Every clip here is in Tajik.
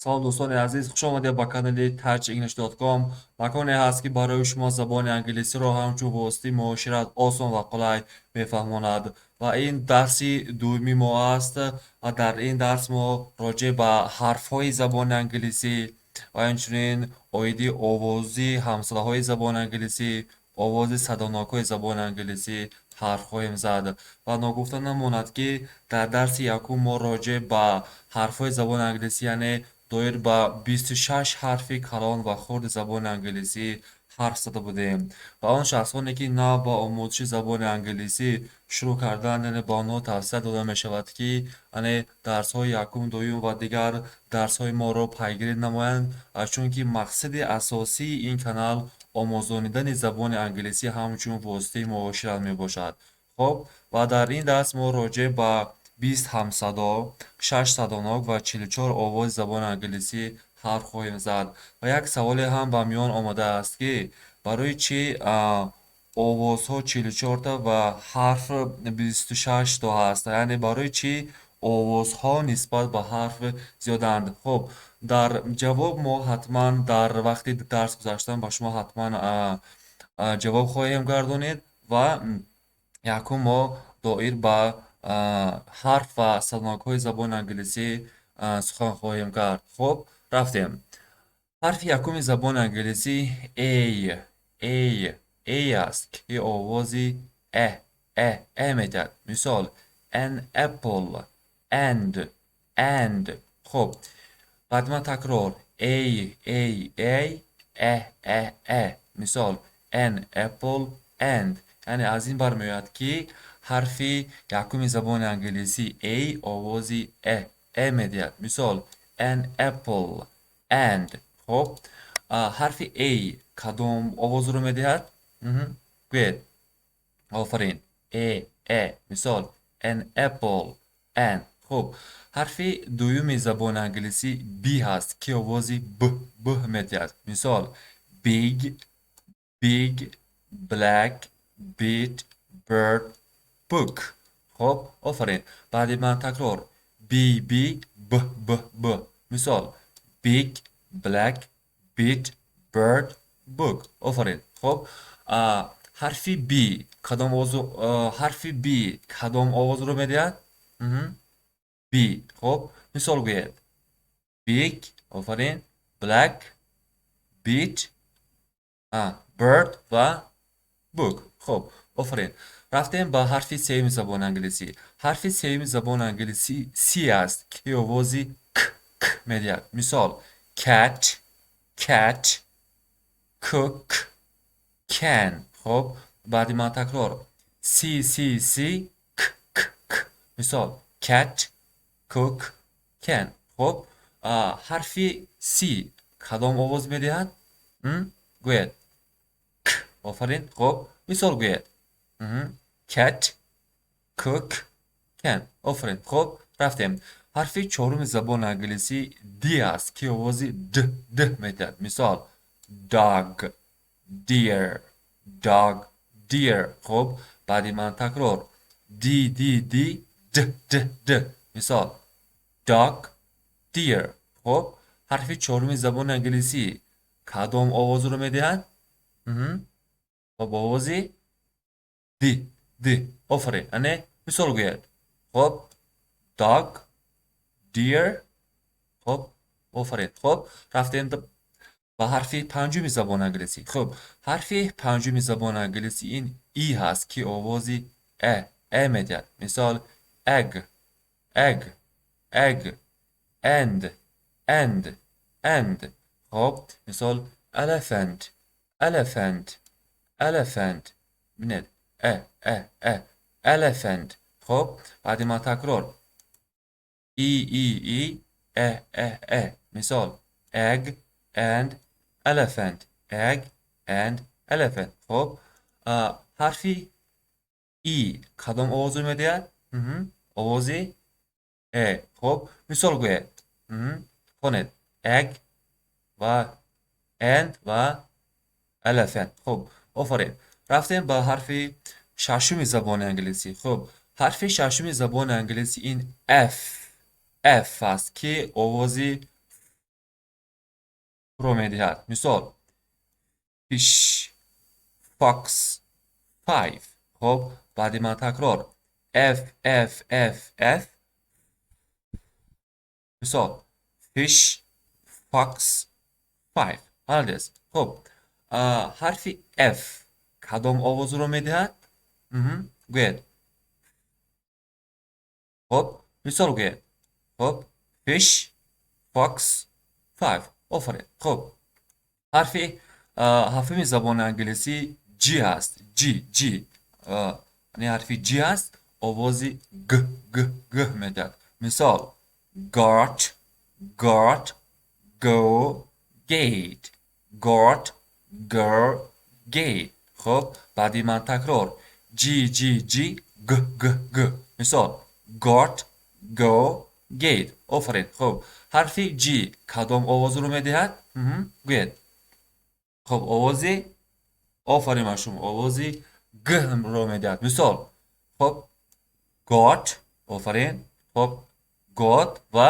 Салом, дӯстони азиз, хуш омадед ба канали tajenglish.com. Маконе ҳаст, ки барои шумо забони англисиро ҳамчун воситаи муошират осон ва қулай мефаҳмонад. Ва ин дарси дуюми мо аст ва дар ин дарс мо роҷеъ ба ҳарфҳои забони англисӣ ва инчунин оиди овози ҳамсадаҳои забони англисӣ, овози садонокҳои забони англисӣ ҳарф хоҳем зад. Ва ногуфта намонад, ки дар дарси якум мо роҷеъ ба ҳарфҳои забони англисӣ, яъне доир ба 26 ҳарфи калон ва хурди забони англисӣ ҳарф зада будем. Ва он шахсоне, ки нав ба омӯзиши забони англисӣ шурӯъ карданд, яъне ба онҳо тавсия дода мешавад, ки яъне дарсҳои якум, дуюм ва дигар дарсҳои моро пайгирӣ намоянд, чунки мақсади асосии ин канал омӯзонидани забони англисӣ ҳамчун воситаи муошират мебошад. Хоб, ва дар ин дарс мо роҷеъ ба 20 ҳамсадо, шаш садонок ва 44 овози забони англисӣ ҳарф хоҳем зад. Ва як саволе ҳам ба миён омадааст, ки барои чӣ овозҳо 44та ва ҳарф 26то ҳаст, яъне барои чӣ овозҳо нисбат ба ҳарф зиёданд? Хуб, дар ҷавоб мо ҳатман дар вақти дарс гузаштан ба шумо ҳатман ҷавоб хоҳем гардонид. Ва якум мо доир ба ҳарф ва садонокҳои забони англисӣ сухан хоҳем кард. Хуб, рафтем. Ҳарфи якуми забони англисӣ A, A, A аст, ки овози э, э, э медиҳад. Мисол: an apple, and, and. Хуб, баъди такрор: A, A, A, э, э, э. Мисол: an apple, and. Яъне аз ин бармеояд, ки ҳарфи якуми забони англисӣ A овози э, э медиҳад. Мисол: an apple, and. Хуб, ҳарфи A кадом овозро медиҳад? Гӯед. Офарин, э, э. Мисол: an apple, and. Хуб, ҳарфи дуюми забони англисӣ B ҳаст, ки овози б, б медиҳад. Мисол: big, big, black, bit, bird, book. Хуб, офарин. Баъди ман такрор: B, B, б, б, б. Мисол: big, black, bit, bird, book. Офарин. Хуб, ҳарфи B кадом овозу, ҳарфи B кадом овозро медиҳад? B. Хуб, мисол гӯед. Big, офарин, black, bit, bird ва book. Хуб, офарин. Рафтем ба ҳарфи сеюми забони англисӣ. Ҳарфи сеюми забони англисӣ C аст, ки овози к, к медиҳад. Мисол: cat, cat, cook, can. Хуб, баъди ман такрор: C, C, C, к, к, к. Мисол: cat, cook, can. Хуб, ҳарфи C кадом овоз медиҳад? Гӯед. К, офарин. Хуб, мисол гӯед: cat, cook, can. Офарин. Хуб, рафтем. Ҳарфи чоруми забони англисӣ D аст, ки овози д, д медиҳад. Мисол: dog, deer, dog, deer. Хуб, баъди ман такрор: D, D, D, д, д, д. Мисол: dog, deer. Хуб, ҳарфи чоруми забони англисӣ кадом овозро медиҳад? Хуб, овози д, д. Офарин. Ане, мисол гӯед. Хуб, dog, deer. Хуб, офарин. Хуб, рафтем ба ҳарфи панҷуми забони англисӣ. Хуб, ҳарфи панҷуми забони англисӣ ин E ҳаст, ки овози э, э медиҳад. Мисол: egg, egg, egg, and, and, and. Хуб, мисол: elephant, elephant, elephant. Бинед, э, э, э, elephant. Хуб, баъди ман такрор: E, E, E, э, э, э. Мисол: egg, and, elephant, egg, and, elephant. Хуб, ҳарфи E кадом овозро медиҳад? Овози э. Хуб, мисол гӯед, хонед: egg ва and ва elephant. Хуб, офарин. Рафтем ба ҳарфи шашуми забони англисӣ. Хуб, ҳарфи шашуми забони англисӣ ин F, F аст, ки овози Ро медиҳад. Мисол: fish, fox, five. Хуб, баъди ман такрор: F, F, F, F. Мисол: fish, fox, five. Молодец. Хуб, ҳарфи F кадом овозро медиҳад? Гӯед. Хуб, мисол гӯед. Хуб, fish, fox, five. Офарин. Хуб, ҳарфи ҳафтуми забони англисӣ G аст. G, G, яъне ҳарфи G аст, овози г, г, г медиҳад. Мисол: got, got, go, gate, got, go, gate. Хуб, баъди ман такрор: G, G, G, г, г, г. Мисол: got, go, gate. Офарин. Хуб, ҳарфи G кадом овозро медиҳад? Гӯед. Хуб, овози, офарин ба шумо, овози г ро медиҳад. Мисол, хуб, got, офарин. Хуб, got ва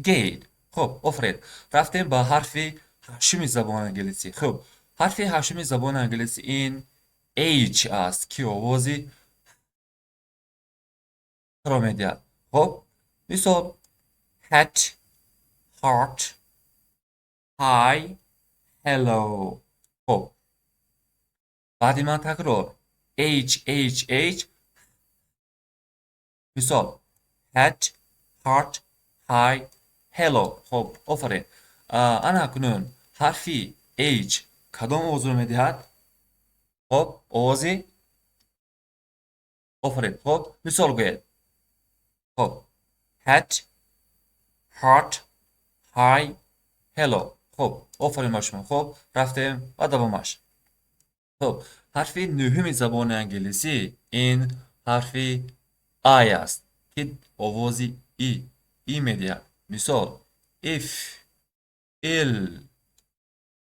gate. Хуб, офарин. Рафтем ба ҳарфи ҳаштуми забони англисӣ. Хуб, ҳарфи ҳаштуми забони англисӣ ин H аст, ки овози ро медиҳад. Хуб, мисол: hat, heart, high, hello. Хуб, баъди ман такрор: H, H, H. Мисол: hat, heart, high, hello. Хуб, офарин. Ана акнун ҳарфи H кадом овозро медиҳад? Хуб, овози, офарин. Хуб, мисол гӯед. Хуб, hat, heart, high, hello. Хуб, офарин ба шумо. Хуб, рафтем ба давомаш. Хуб, ҳарфи нӯҳуми забони англисӣ ин ҳарфи I аст, ки овози и, и медиҳад. Мисол: if, ill,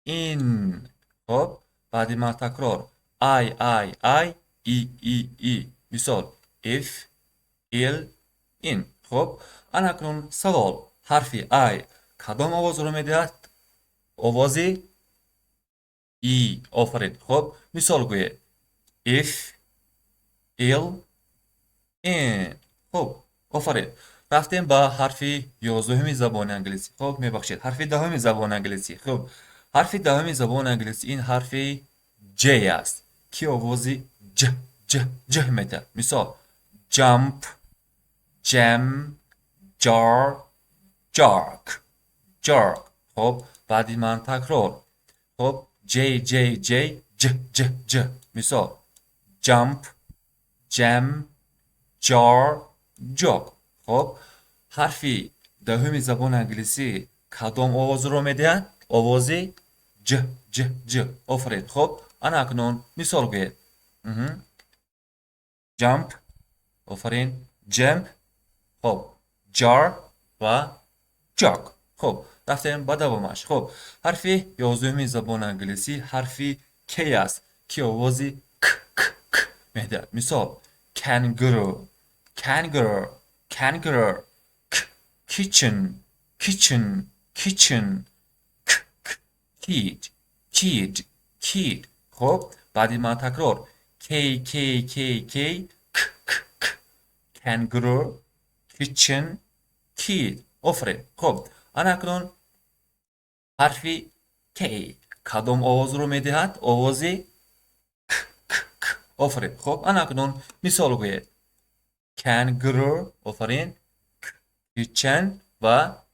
in. Хуб, баъди ман такрор: I, I, I, и, и, и. Мисол: if, ill, in. Хуб, ана акнун савол: ҳарфи I кадом овозро медиҳад? Овози и. Офарин. Хуб, мисол гӯед: if, ill, in. Хуб, офарин. Рафтем ба ҳарфи 11-уми забони англисӣ. Хуб, мебахшед, ҳарфи 10-уми забони англисӣ. Хуб, ҳарфи 10-уми забони англисӣ ин ҳарфи J аст, ки овози ҷ, ҷ, ҷ медиҳад. Мисол: jump, jam, jar, jerk, jerk. Хуб, баъди ман такрор. Хуб, J, J, J, ҷ, ҷ, ҷ. Мисол: jump, jam, jar, jog. Хуб, ҳарфи 10-уми забони англисӣ кадом овозро медиҳад? Овози ҷ, ҷ, ҷ. Офарин. Хуб, ана акнун мисол гӯед. Jump, офарин, jam, хуб, jar ва jog. Хуб, рафтем ба давомаш. Хуб, ҳарфи 11-уми забони англисӣ ҳарфи K аст, ки овози к, к, к медиҳад. Мисол: kangaroo, kangaroo, kangaroo, k, kitchen, kitchen, kitchen, k, k, kid, kid, kid. Хуб, баъди ман такрор: K, K, K, K, к, к, к, kangaroo, kitchen, kid. Офарин. Хуб, ана акнун ҳарфи K кадом овозро медиҳад? Овози к, к, к. Офарин. Хуб, ана акнун мисол гӯед: kangaroo, офарин, kitchen ва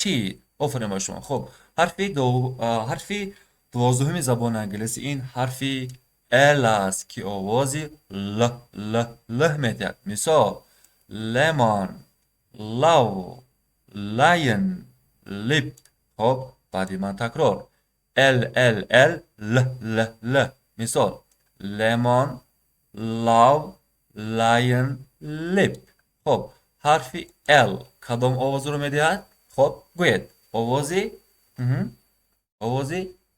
kid. Офарин ба шумо. Хуб, ҳарфи 12-уми забони англисӣ ин ҳарфи L аст, ки овози л, л, л медиҳад. Мисол: lemon, love, lion, lip. Хуб, баъди ман такрор: L, L, L, л, л, л. Мисол: lemon, love, lion, lip. Хуб, ҳарфи L кадом овозро медиҳад? Хуб, гӯед. Овози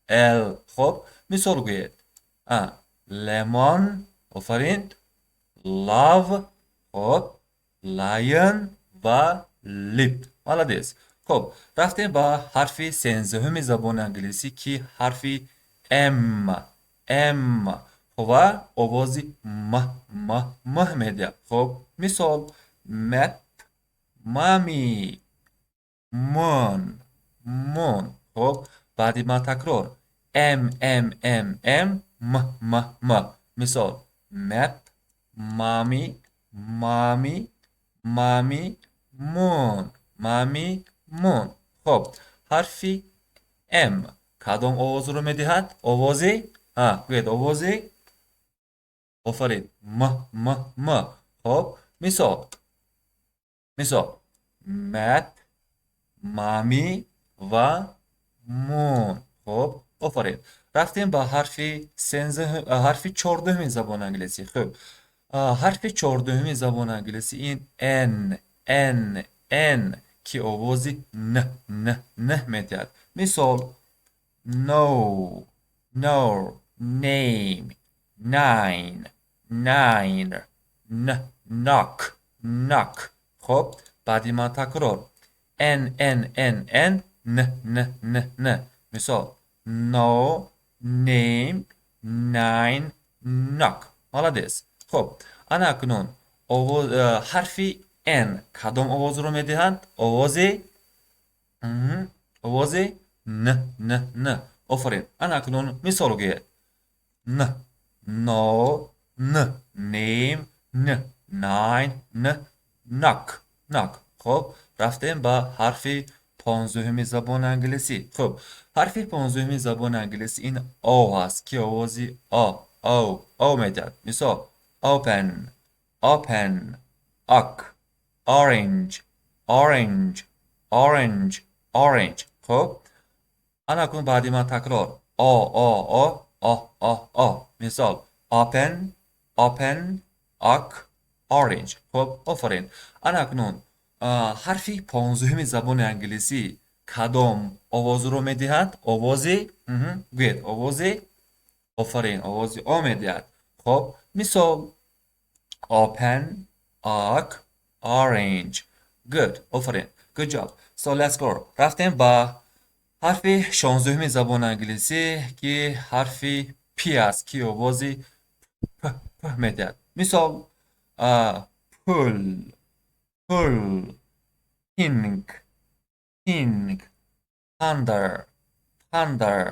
L. Хуб, мисол гӯед. Lemon, офарин, love, хуб, lion ва lip. Молодец. Хуб, рафтем ба ҳарфи 13-уми забони англисӣ, ки ҳарфи М, М ва овози м, м, м медиҳад. Хуб, мисол: map, mommy, moon, moon. Хуб, баъди ман такрор: М, М, М, М, М, М, М. Мисол: map, mommy, mommy, mommy, moon, mommy, moon. Хуб, ҳарфи М кадом овозро медиҳад? Овози, гӯед, овози, офарин, м, м, м. Хуб, мисол, мисол: map, mommy ва moon. Хуб, офарин. Рафтем ба ҳарфи ҳарфи 14-уми забони англисӣ. Хуб, ҳарфи 14-уми забони англисӣ ин Н, Н, Н, ки овози н, н, н медиҳад. Мисол: no, no, name, nine, nine, н, knock, knock. Хуб, баъди ман такрор: Н, Н, Н, Н, Н, Н, Н, Н. Мисол: no, name, nine, knock. Молодец. Хуб, ана акнун ҳарфи Н кадом овозро медиҳанд? Овози, овози н, н, н. Офарин. Ана акнун мисол гӯед: н, no, н, name, н, nine, н, knock, knock. Хуб, рафтем ба ҳарфи 15-уми забони англисӣ. Хуб, ҳарфи 15-уми забони англисӣ ин О аст, ки овози о, о, о медиҳад. Мисол: open, open, ok, orange, orange, orange, orange. Хуб, ана акнун баъди ман такрор: о, о, о, о, о, о. Мисол: open, open, ok, orange. Хуб, офарин. Ана акнун ҳарфи 15-уми забони англисӣ кадом овозро медиҳад? Овози, гӯед, овози, офарин, овози о медиҳад. Хуб, мисол: open, ok, orange. Good. Офарин, good job. So let's go. Рафтем ба ҳарфи 16-уми забони англисӣ, ки ҳарфи P аст, ки овози п, п медиҳад. Мисол: pull, pull, pink, pink, thunder, thunder,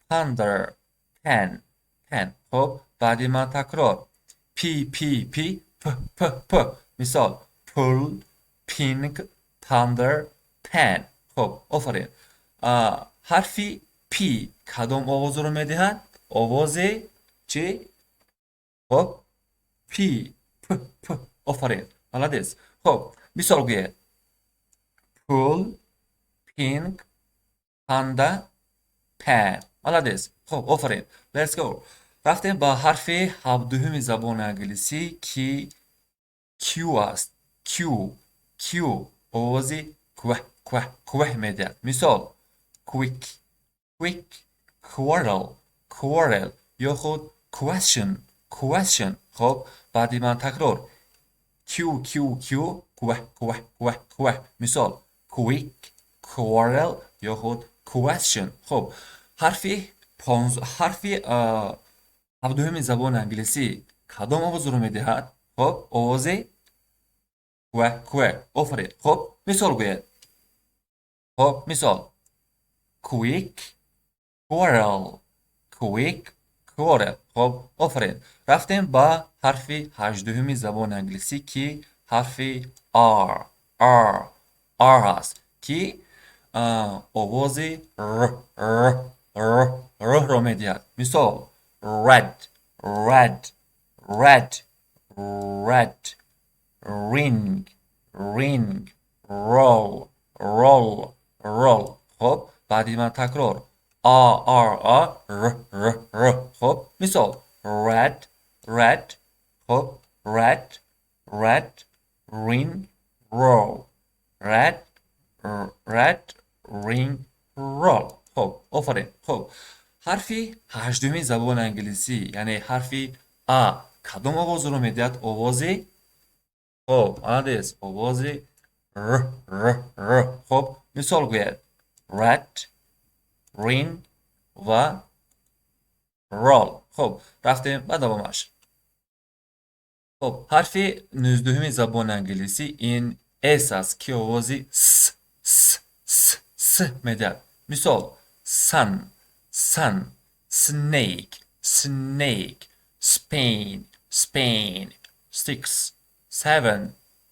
thunder, pen, pen. Хуб, баъди ман такрор: P, P, P, P, P, P. Мисол: pull, pink, thunder, pen. Хуб, офарин. Ҳарфи P кадом овозро медиҳад? Овози чӣ? Хуб, P, P, P. Офарин, молодец. Хуб, мисол гӯед: pull, pink, thunder, pen. Молодец. Хуб, офарин. Let's go. Рафтем ба ҳарфи 17-уми забони англисӣ, ки Q аст. Q, Q овози квह, квह, квह медиҳад. Мисол: quick, quick, quarrel, quarrel ё худ question, question. Хуб, баъди ман такрор: Q, Q, Q, квह, квह, квह, квह. Мисол: quick, quarrel ё худ question. Хуб, ҳарфи 17-уми забони англисӣ кадом овозро медиҳад? Хуб, овози ква, ква. Офарин. Хуб, мисол гӯед. Хуб, мисол: quick, quarrel, quick, quarrel. Хуб, офарин. Рафтем ба ҳарфи 18-уми забони англисӣ, ки ҳарфи R, R, R аст, ки овози р, р, р, рро медиҳад. Мисол: red, red, red, red, ring, ring, roll, roll, roll. Хуб, баъди ман такрор: а, r, а, р, р, р. Хуб, мисол: red, red, хуб, red, red, ring, roll, red, red, ring, roll. Хуб, офарин. Хуб, ҳарфи 18-уми забони англисӣ, яъне ҳарфи А, кадом овозро медиҳад? Овози, хуб, молодец, овози р, р, р. Хуб. Мисол гӯяд: rat, ring ва roll. Хуб, рафтем ба давомаш. Хуб, ҳарфи 19-уми забони англисӣ ин S аст, ки овози с, с, с, с медиҳад. Мисол: sun, sun, snake, snake, Spain, Spain, six, seven,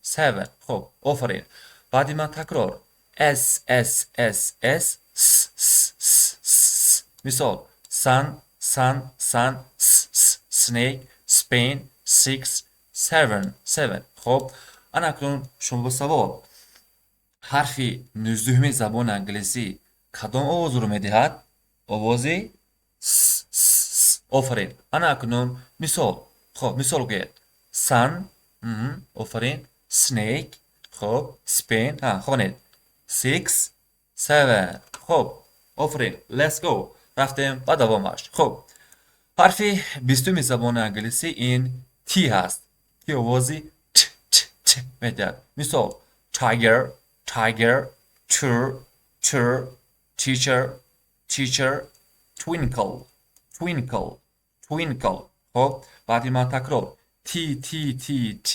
seven. Хуб, офарин. Баъди ман такрор: S, S, S, S, S, S, S, S. Мисол: sun, sun, sun, s, s, snake, Spain, six, seven, seven. Хуб, ана акнун шумо савол: ҳарфи 19-уми забони англисӣ кадом овозро медиҳад? Овози с, с, с. Офарин. Ана акнун мисол. Хуб, мисол гӯед: sun, офарин, snake, хуб, Spain. Ҳа, хонед: six, seven. Хуб, офарин. Let's go, рафтем ба давомаш. Хуб, ҳарфи 20-уми забони англисӣ ин T ҳаст, ки овози т, т, т медиҳад. Мисол: tiger, tiger, tour, tour, teacher, teacher, twinkle, twinkle, twinkle. Хуб, баъди ман такрор: T, T, T, T,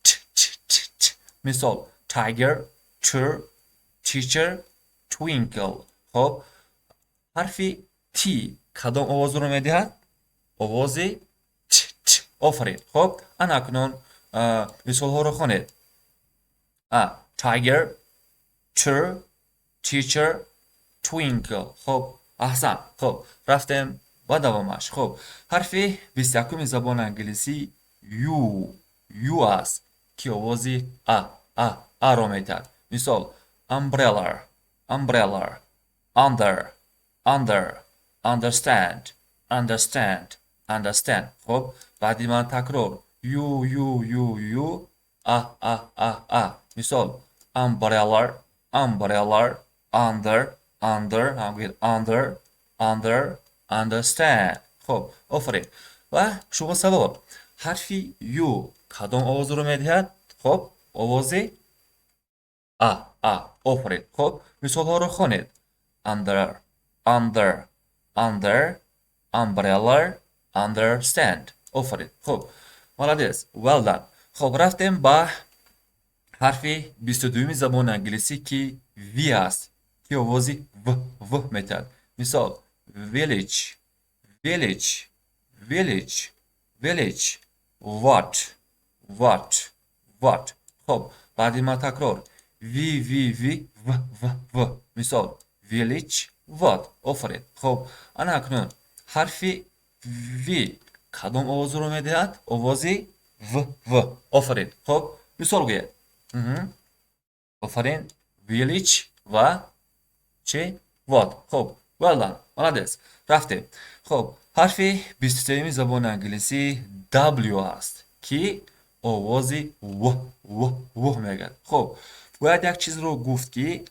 T, T, T, T. Мисол: tiger, tour, teacher, twinkle. Хуб, ҳарфи T кадом овозро медиҳад? Овози т, т. Офарин. Хуб, ана акнун мисолҳоро хонед: а tiger, tour, teacher, twinkle. Хуб, аҳсан. Хуб, рафтем ба давомаш. Хуб, ҳарфи 21-уми забони англисӣ U, U аст, ки овози а, а, аро медиҳад. Мисол: umbrella, umbrella, under, under, understand, understand, understand. Хуб, баъди ман такрор: U, U, U, U, а, а, а, а. Мисол: umbrella, umbrella, under, under, ҳамгӯед: under, under, understand. Хуб, офарин. Ва шумо савол: ҳарфи U кадом овозро медиҳад? Хуб, овози а, а. Офарин. Хуб, мисолҳоро хонед: under, under, under, umbrella, understand. Офарин. Хуб, молодец, well done. Хуб, рафтем ба ҳарфи 22-юми забони англисӣ, ки V аст, ки овози в, в медиҳад. Мисол: village, village, village, village, what, what, what. Хуб, баъди ма такрор: V, V, V, В, В, В. Мисол: village, what. Офарин. Хуб, ана акнун ҳарфи V кадом овозро медиҳад? Овози в, в. Офарин. Хуб, мисол гӯед. Офарин. Village ва чи? What. Хуб, well done, молодец. Рафтем. Хуб, ҳарфи 23-юми забони англисӣ W аст, ки овози в, в, в мегӯяд. Хуб, бояд як чизро гуфт, ки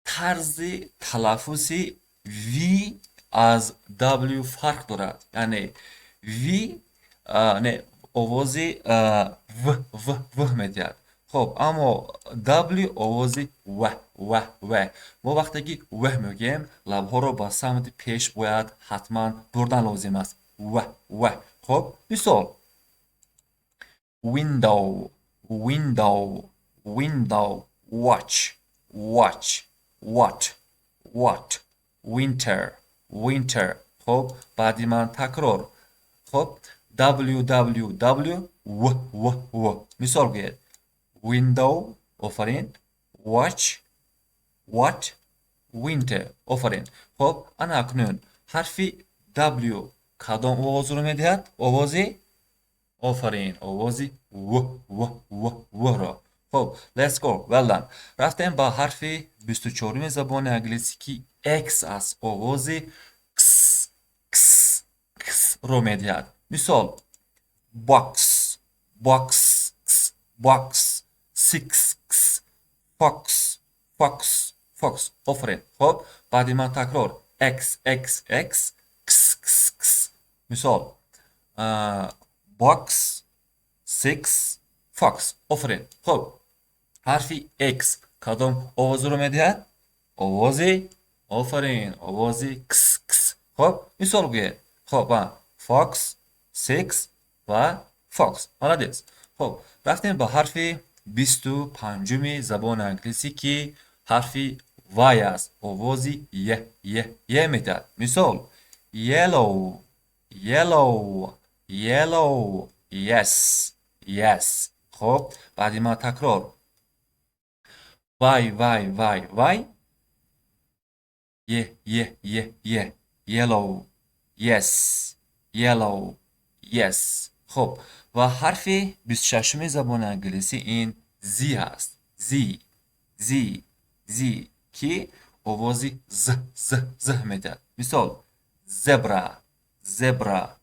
тарзи талаффузи V аз W фарқ дорад, яъне V не овози в, в, в медиҳад. Хуб, аммо W овози в, в, в. Мо вақте ки в мегӯем, лабҳоро ба самти пеш бояд ҳатман бурдан лозим аст: в, в. Хуб, мисол: window, window, window, watch, watch, what, what, winter, winter. Хуб, баъди ман такрор. Хуб, W, W, W, в, в, в. Мисол гӯед: window, офарин, watch, what, winter. Офарин. Хуб, ана акнун ҳарфи W кадом овозро медиҳад? Овози, офарин, овози в, в, в, в ро. Хуб, let's go, well done. Рафтем ба ҳарфи 24-уми забони англисӣ, ки X аст, овози кс, кс, кс ро медиҳад. Мисол: box, box, box, six, fox, fox, fox. Офарин. Хуб, баъди ман такрор: X, X, X, кс, кс, кс. Мисол: box, six, fox. Офарин. Хуб, ҳарфи X кадом овозро медиҳад? Овози, офарин, овози кс, кс. Хоб, мисол гӯед. Хоб, fox, six ва fox. Молодец. Хоб, рафтем ба ҳарфи 25-уми забони англисӣ, ки ҳарфи Y аст. Овози е, е, е медиҳад. Мисол: yellow, yellow, yellow, yes, yes. Хоб, баъди ман такрор: Y, Y, Y, Y, е, е, е, е, yellow, yes, yellow, yes. Хоб, ва ҳарфи 26-уми забони англисӣ ин Z ҳаст. Z, Z, Z, ки овози з, з, з медиҳад. Мисол: zebra, zebra,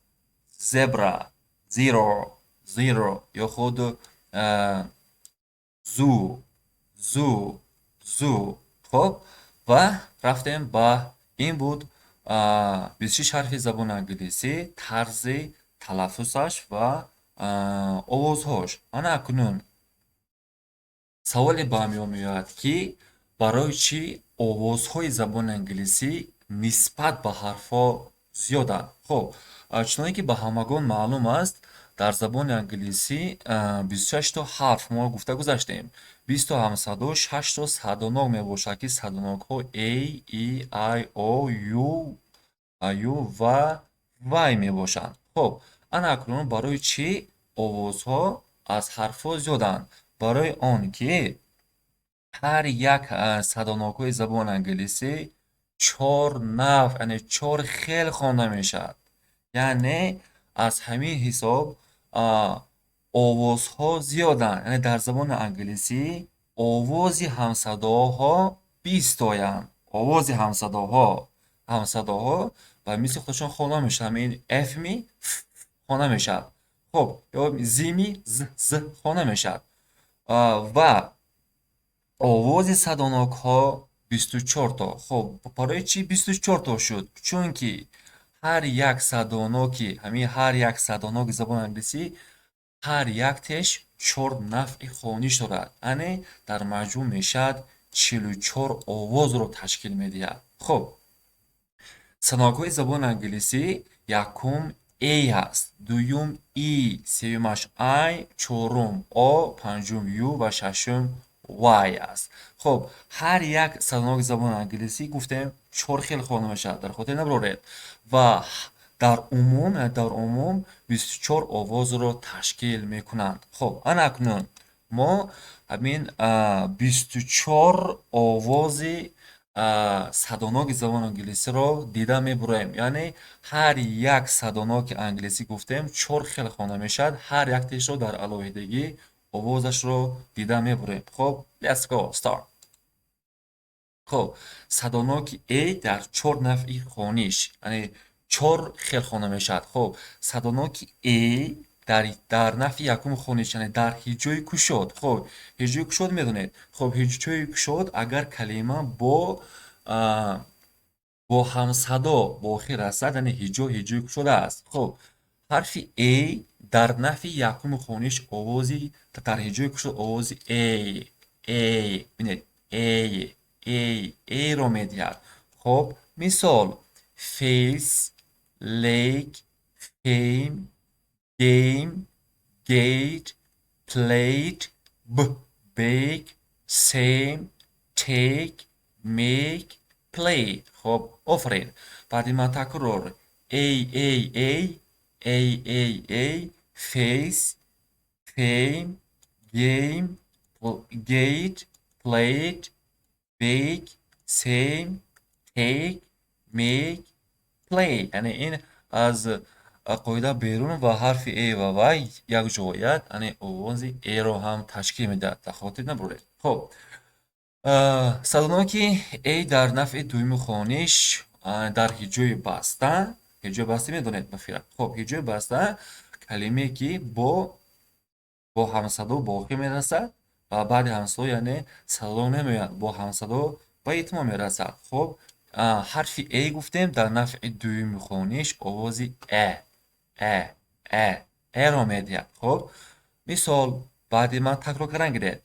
zebra, zero, zero ё худ zoo, zoo, zoo. Хоб, ва рафтем ба ин буд 26 ҳарфи забони англисӣ, тарзи талаффузаш ва овозҳош. Ана акнун саволе ба миён меояд, ки барои чӣ овозҳои забони англисӣ нисбат ба ҳарфҳо зиёданд? Хоб, чуноне ки ба ҳамагон маълум аст, дар забони англисӣ 26то ҳарф мо гуфта гузаштем, 20то ҳамсадо, шашто садонок мебошад, ки садонокҳо a, e, i, o, u, u ва y мебошанд. Хоб, ана акнун барои чӣ овозҳо аз ҳарфҳо зиёданд? Барои он ки ҳар як садонокҳои забони англисӣ чор навъ, яъне чор хел хонда мешавад. Яъне аз ҳамин ҳисоб овозҳо зиёданд. Яъне дар забони англисӣ овози ҳамсадоҳо 20тоянд. Овози ҳамсадоҳо ба мисли худашон хонда мешавад. Ҳамин F ми ф хонда мешавад. Хоб, ё Z ми з, з хонда мешавад. Ва овози садонокҳо 24то. Хоб, барои чӣ 24то шуд? Чунки ҳар як садоноки, ҳамин ҳар як садоноки забони англисӣ ҳар яктеш чор навъи хониш дорад, яъне дар маҷмӯъ мешавад 44 овозро ташкил медиҳад. Хоб, садонокҳои забони англисӣ: якум A ҳаст, дуюм E, сеюмаш I, чорум O, панҷум U ва шашум Y аст. Хоб, ҳар як садоноки забони англисӣ, гуфтем, чор хел хонда мешавад, дар хотир набароред, ва дар умум 24 овозро ташкил мекунанд. Хоб, ана акнун мо ҳамин 24 овози садоноки забони англисиро дида мебуроем. Яъне ҳар як садоноки англисӣ, гуфтем, чор хел хонда мешавад, ҳар яктешро дар алоҳидагӣ овозашро дида мебурем. Хоб, let's go, start. Хоб, садоноки A дар чор навъи хониш, яъне чор хел хонда мешавад. Хоб, садоноки A дар навъи якуми хониш, яъне дар ҳиҷои кушод. Хоб, ҳиҷои кушод медонед. Хоб, ҳиҷои кушод, агар калима бо ҳамсадо ба охир расад, яъне ҳиҷо ҳиҷои кушода аст. Хоб, ҳарфи A дар навъи якуми хониш овози дар ҳиҷои кушод овози э, э, бинед, э, э, э-ро медиҳад. Хоб, мисол: face, lake, fame, game, gate, plate, b, bake, same, take, make, play. Хоб, офарин. Баъди ман такрор: a, a, a, a, a, a, face, fame, game, gate, plate, bake, same, take, make, play. Яъне ин аз қоида берун ва ҳарфи a ва y якҷояд, яъне овози э-ро ҳам ташкил медиҳад, дар хотир набуред. Хоб, садоноки a дар навъи дуюми хониш дар ҳиҷои баста. Ҳиҷои баста медонед, ба фикрам. Хоб, ҳиҷои баста калимае ки бо ҳамсадо ба охир мерасад ва баъди ҳамсадо, яъне садо намеояд, бо ҳамсадо ба итмом мерасад. Хоб, ҳарфи a, гуфтем, дар навъи дуюми хониш овози э, э, э, э-ро медиҳад. Хоб, мисол, баъди ман такрор кардан гиред: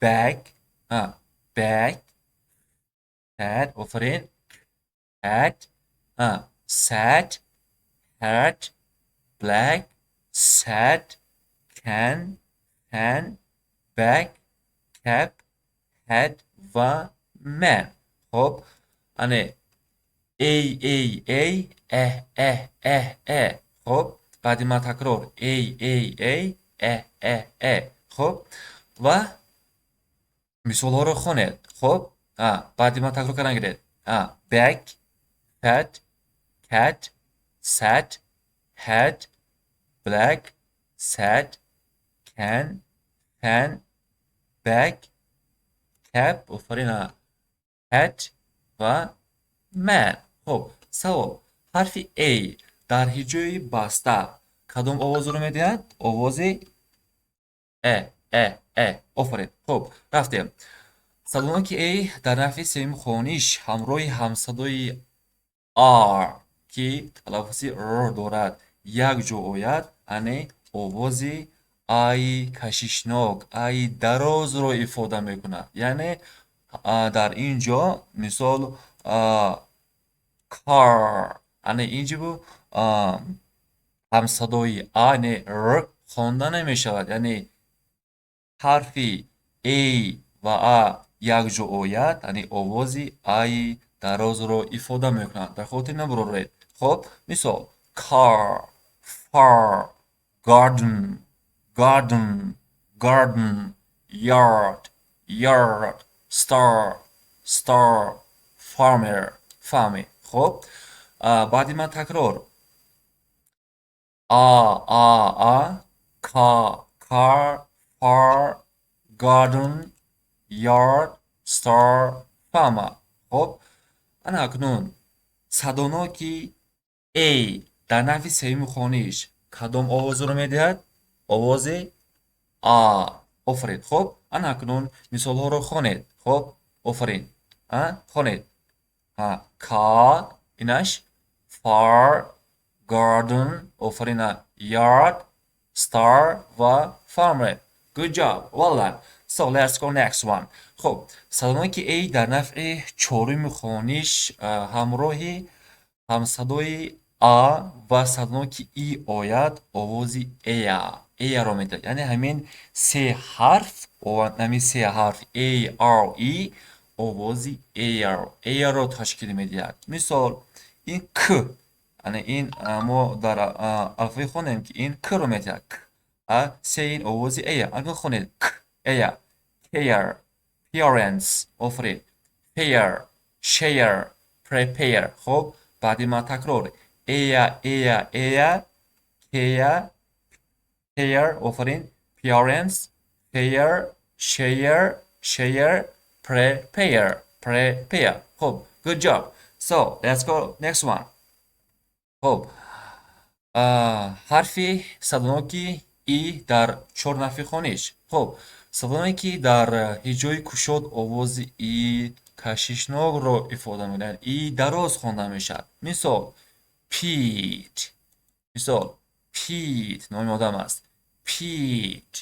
bag, bag, Cat, офарин. Cat, sat, hat, black, sat, can, fan, back, cap, hat ва man. Хуб, ане a, a, a, э, э, э, э. Хуб, баъди ман такрор: a, a, a, э, э, э. Хуб, ва мисолҳоро хонед. Хуб, баъди ман такрор кардан гиред: back, fat, cat, sat, hat, black, sat, can, fan, back, cap, офарин, hat ва man. Хуб, савол: ҳарфи a дар ҳиҷои баста кадом овозро медиҳад? Овози э, э, э. Офарин. Хуб, рафтем. Садоноки a дар нафъи сеюми хониш ҳамроҳи ҳамсадои r, ки талаффузи р дорад, якҷо ояд, ане овози аи кашишнок, аи дарозро ифода мекунад. Яъне дар ин ҷо, мисол, car, ане ин ҷо ҳамсадои а не р хонда намешавад. Яъне ҳарфи a ва а якҷо ояд, яъне овози аи дарозро ифода мекунад. Дар хотир набуроред. Хуб, мисол: car, far, garden, garden, garden, yard, yard, star, star, farmer, farmer. Хуб, баъди ман такрор: а, а, а, ка, car, far, garden, yard, star, farmer. Хуб, ана акнун садоноки a дар нафъи сеюми хониш кадом овозро медиҳад? Овози а. Офарин. Хуб, ана акнун мисолҳоро хонед. Хуб, офарин, хонед: ка, инаш, far, garden, офарин, yard, star ва farmer. Good job, well done. So let's go next one. Хуб, садоноки a дар нафъи чоруми хониш ҳамроҳи ҳамсадои а ва садоноки и ояд, овози эя, эяро медиҳад. Яъне ҳамин се ҳарф, ҳамин се ҳарф a, r, e овози эяро, эяро ташкил медиҳад. Мисол, ин к, яъне ин мо дар алфавит хондем, ки ин к-ро медиҳад, к, а се ин овози эя. Акнун хонед: к, эя, care, parents, офарин, fair, share, prepare. Хуб, баъди ман такрор: эя, эя, эя, кея, care, офарин, parents, fair, share, share, prepare, prepare. Хуб, good job. So let's go next one. Хуб, ҳарфи садоноки и дар чор нафъи хониш. Хуб, садоное ки дар ҳиҷои кушод овози и кашишнокро ифода мекунад, и дароз хонда мешавад. Мисол: Pete. Мисол: Pete номи одам аст. Pete,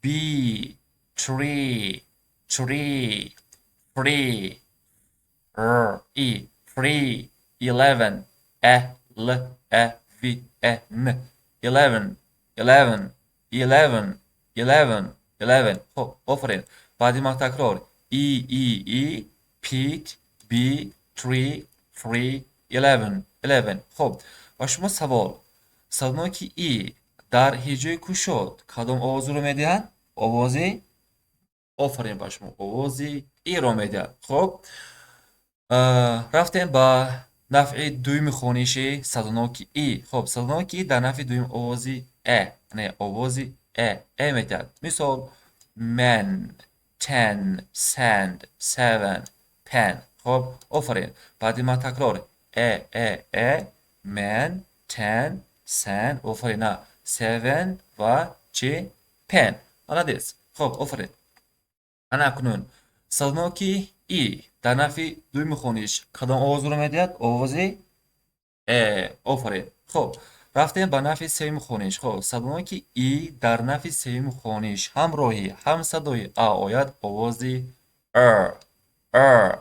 bee, tree, tree, free, r, e, free, 11, e, l, e, v, e, n, 11, 11, 11, 11, 11. Хуб, офарин. Баъди ман такрор: e, e, e, Pete, bee, tree, free, 11, 11. Хуб, ба шумо савол: садоноки и дар ҳиҷои кушод кадом овозро медиҳад? Овози, офарин ба шумо, овози иро медиҳад. Хуб, рафтем ба нафъи дуюми хониши садоноки и. Хуб, садоноки и дар нафъи дуюм овози э, не, овози э, э медиҳад. Мисол: man, ten, sand, seven, pen. Хуб, офарин. Баъди ман такрор: э, э, э, man, ten, sand, офарин, на, seven ва чи? Pen. Молодец. Хуб, офарин. Ана акнун садоноки и дар нафъи дуюми хониш кадом овозро медиҳад? Овози э. Офарин. Хуб, рафтем ба нафъи сеюми хониш. Хуб, садоноки и дар нафъи сеюми хониш ҳамроҳи ҳамсадои а ояд, овози р, р.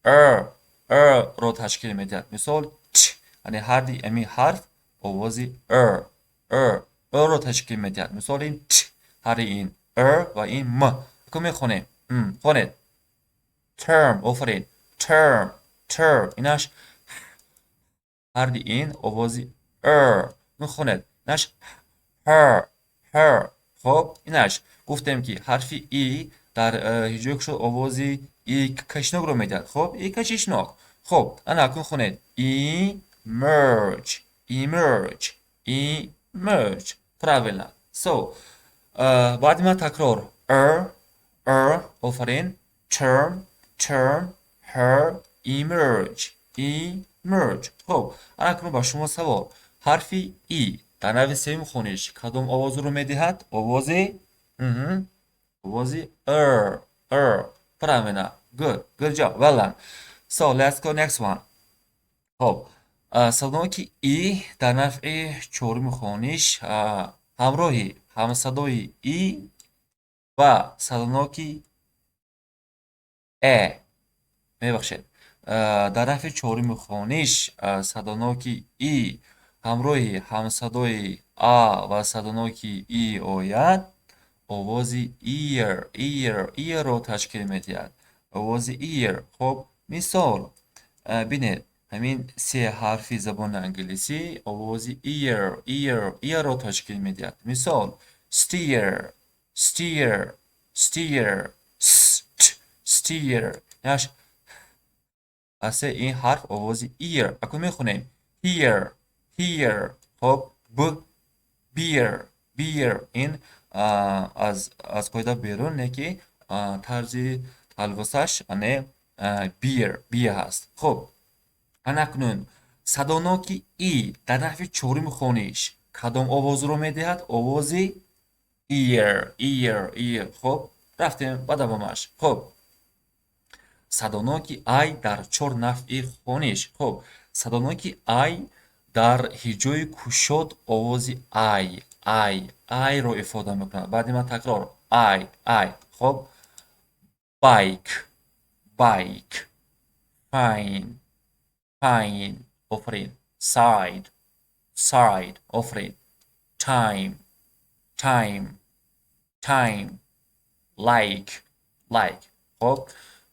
р, р-ро ташкил медиҳад. Мисол, ч, яъне ҳарди ами ҳарф овози р, р, р-ро ташкил медиҳад. Мисол, ин ч, ҳарди ин р ва ин м. Ку мехонем. Хонед. Term, офарин. Term, term. Инаш ҳарди ин овози р. Мехонед. Инаш her, her. Хоб, инаш гуфтем, ки ҳарфи и дар ҳиҷои кушод овози и кашишнокро медиҳад. Хоб, и кашишнок. Хоб, ана акнун хонед. Emerge, emerge, emerge. Правильно. So, баъди ман такрор. R, r, офарин. Term, term, her, emerge, emerge. Хоб, ана акнун ба шумо савол. Ҳарфи и дар навъи сеюм хониш кадом овозро медиҳад? Овози r, r. Правильно. Good, good job, well done. So let's go next one. Хоб, садоноки и дар навъи чоруми хониш ҳамроҳи ҳамсадои и ва садоноки э, мебахшед, дар навъи чоруми хониш садоноки и ҳамроҳи ҳамсадои а ва садоноки и ояд, овози ear, ear, ear-ро ташкил медиҳад, овози ear. Хоб, мисол, бинед, ҳамин се ҳарфи забони англисӣ овози ear, ear, ear-ро ташкил медиҳад. Мисол, steer, steer, steer, st, steer. Инаш аз се ин ҳарф овози ear. Акнун мехонем: here, here. Хоб, б, beer, beer. Ин аз қоида берун не, ки тарзи талаффузаш ане beer, beer ҳаст. Хоб, анакнун садоноки и дар навъи чоруми хониш кадом овозро медиҳад? Овози ear, ear, ear. Хоб, рафтем ба давомаш. Хоб, садоноки ай дар чор навъи хониш. Хоб, садоноки ай дар ҳиҷои кушод овози ай, ай, айро ифода мекунад. Баъди ман такрор: ай, ай. Хоб, bike, bike, fine, fine, офарин, side, side, офарин, time, time, time, like, like. Хоб,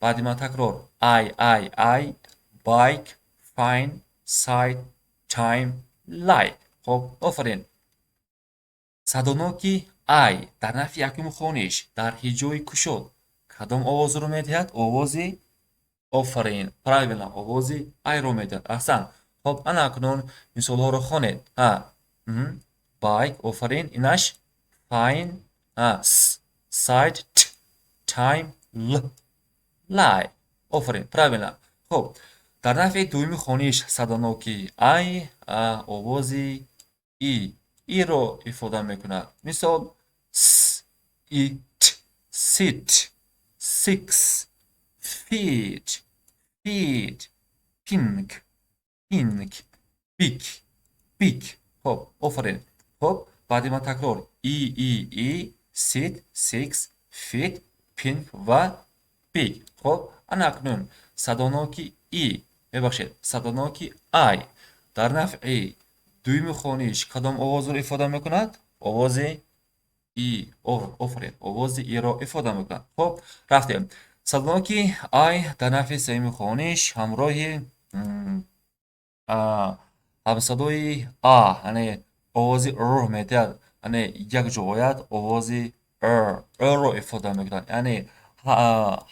баъди ман такрор: ай, ай, ай, bike, fine, side, time, like. Хоб, офарин. Садоноки ай дар навъи якуми хониш дар ҳиҷои кушод кадом овозро медиҳад? Овози, офарин, правильно, овози айро медиҳад. Аҳсан. Хоб, ана акнун мисолҳоро хонед. Ҳа, bike, офарин, инаш fine, с, side, t, time, l, like. Офарин, правильно. Хоб, дар навъи дуюми хониш садоноки ай овози и, иро ифода мекунад. Мисол, с, it, sit, six, feet, feet, pink, pink, big, big. Хоб, офарин. Хоб, баъди ман такрор: и, и, и, sit, six, feet, pink ва big. Хоб, ана акнун садоноки и, мебахшед, садоноки ай дар навъи дуюми хониш кадом овозро ифода мекунад? Овози и, офарин, овози иро ифода мекунад. Хоб, рафтем. Садоноки ай дар навъи сеюми хониш ҳамроҳи ҳамсадои а, яъне овози р медиҳад, яъне якҷо ояд, овози р, рро ифода мекунад. Яъне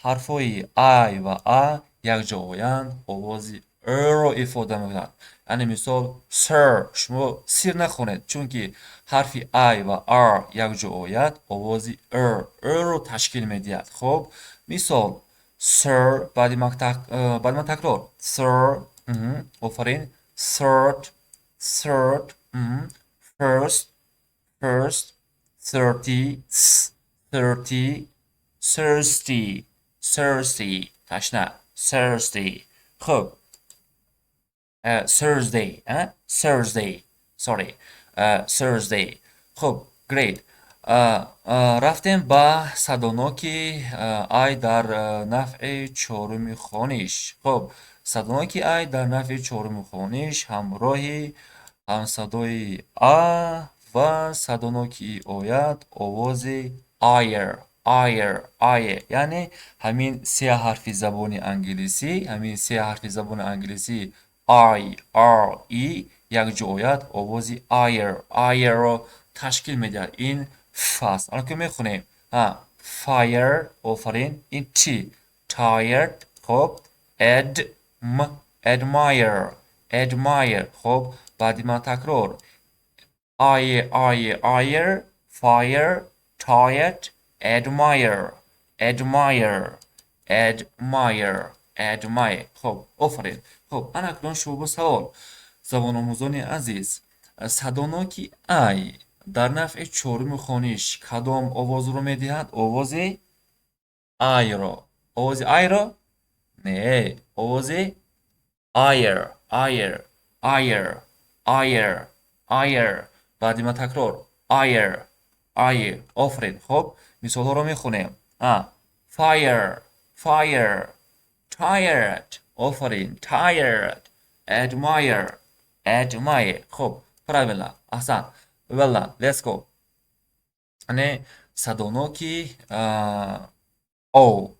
ҳарфҳои ай ва а якҷо оянд, овози рро ифода мекунад. Яъне мисол, sir. Шумо сир нахонед, чунки ҳарфи ай ва р якҷо ояд, овози р, рро ташкил медиҳад. Хоб, мисол, sir. Баъди ман такрор: sir, офарин, third, third, first, first, 30, 30, thirsty, thirsty, ташна, thirsty. Хуб, Thursday, Thursday, sorry, Thursday. Хуб, great. Рафтем ба садоноки ай дар навъи чоруми хониш. Хуб, садоноки ай дар навъи чоруми хониш ҳамроҳи ҳамсадои а ва садоноки и ояд, овози айр, айр, ае. Яъне ҳамин се ҳарфи забони англисӣ, ҳамин се ҳарфи забони англисӣ I, R, E якҷо ояд, овози айр, айрро ташкил медиҳад. Ин ф аст. Ана ки мехонем. Fire, офарин, ин чӣ? Tired, хуб, ed, m, admire, admire. Хуб, баъди ман такрор: I, I, ire, fire, tired, admire, admire, admire, admire. Хуб, офарин. Хуб, ана акнун шумо бо савол, забономӯзони азиз: садоноки ай дар навъи чоруми хониш кадом овозро медиҳад? Овози айро? Овози айро? Не, овози айр, айр, айр, айр, айр. Баъди ман такрор: айр, айр. Офарин. Хуб, мисолҳоро мехонем. Fire, fire, tired, офарин, tired, admire, admire. Хуб, правильно, аҳсан, well done, let's go. Не, садоноки о,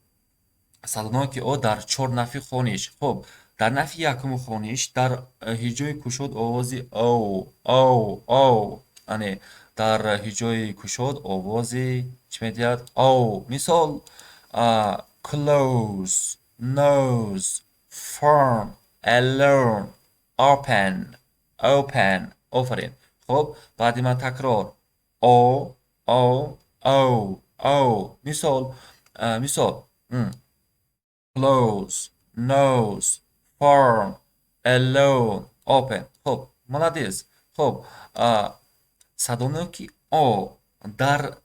садоноки о дар чор навъи хониш. Хуб, дар навъи якуми хониш дар ҳиҷои кушод овози о, о, о, яъне дар ҳиҷои кушод овози чӣ медиҳад? О. Мисол: close, nose, farm, alone, open, open. Офарин. Хуб, баъди ман такрор: о, о, о, о. Мисол, мисол: close, nose, farm, alone, open. Хуб, молодец. Хуб, садоноки о дар